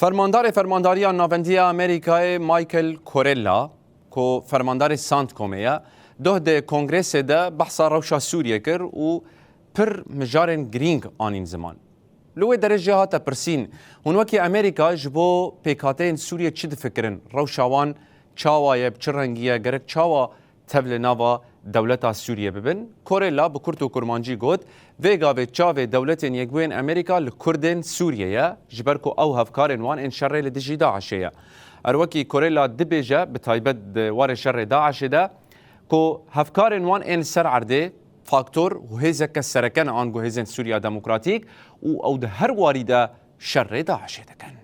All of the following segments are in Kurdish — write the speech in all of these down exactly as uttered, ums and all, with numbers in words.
Fermandarê Fermandariya Navendî ya Amerîkayê Michael Korella, ku fermandarê CENTCOMê ye, doh di kongresê de behsa rewşa Sûriyê kir û pir mijarên girîng anîn ziman. Li wê derê jê hate pirsîn, hûn wekî Amerîka ji bo pêkhateyên Sûriyê çi difikirin? Rewşa wan çawa ye, bi çi rengî ye, gerek çawa tev li nava dewleta Sûriyê bibin? Korella bi kurt û kurmancî got, vê gavê çavê Dewletên Yekbûyên Amerîka li Kurdên Sûriyê ye, ji ber ku ew hevkarên wan ên şerê li dijî DAIŞê ye. Her wekî Korella dibêje, bi taybet di warê şerê DAIŞê de, ku hevkarên wan ên li ser erdê faktor û hêzeke sereke ne ango hêzên Sûriya Demokratîk û ew di her warî de şerê DAIŞê dikin.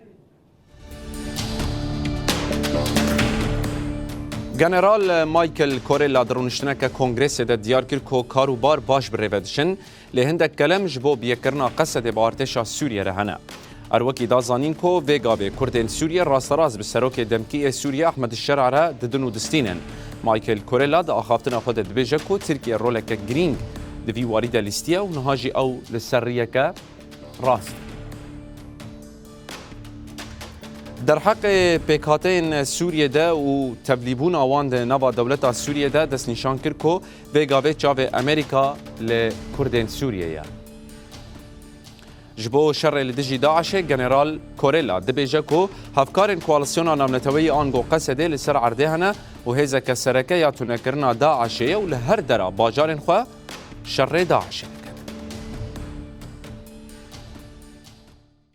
General Michael Korella di rûniştineke kongresê de diyar kir ku kar û bar baş bi rê ve diçin, lê hindek kelem ji bo biyekirina Qesedê bi artêşa Sûriyê re hene. Her wekî da zanîn ku vê gavê Kurdên Sûriyê rasterast bi serokê demkî ê Sûriyê Ehmed Şera re didin û distînin. Michael Korella di axaftina xwe de dibêje ku Tirkiye roleke girîng di vî warî de lîstiye û niha jî ew li ser riyeke rast. Derheqê pêkhateyên Sûriyê de û tevlîbûna wan di nava dewleta Sûriyê de destnîşan kir ku vê gavê çavê Amerîka li Kurdên Sûriyê ye. Ji bo şerê li dijî DAIŞê General Korella dibêje ku hevkarên Koalîsyona Navneteweyî ango Qesedê li ser erdê hene û hêzeke sereke ya tunekirina DAIŞê ye û li her dera bajarên xwe şerê DAIŞê dikin.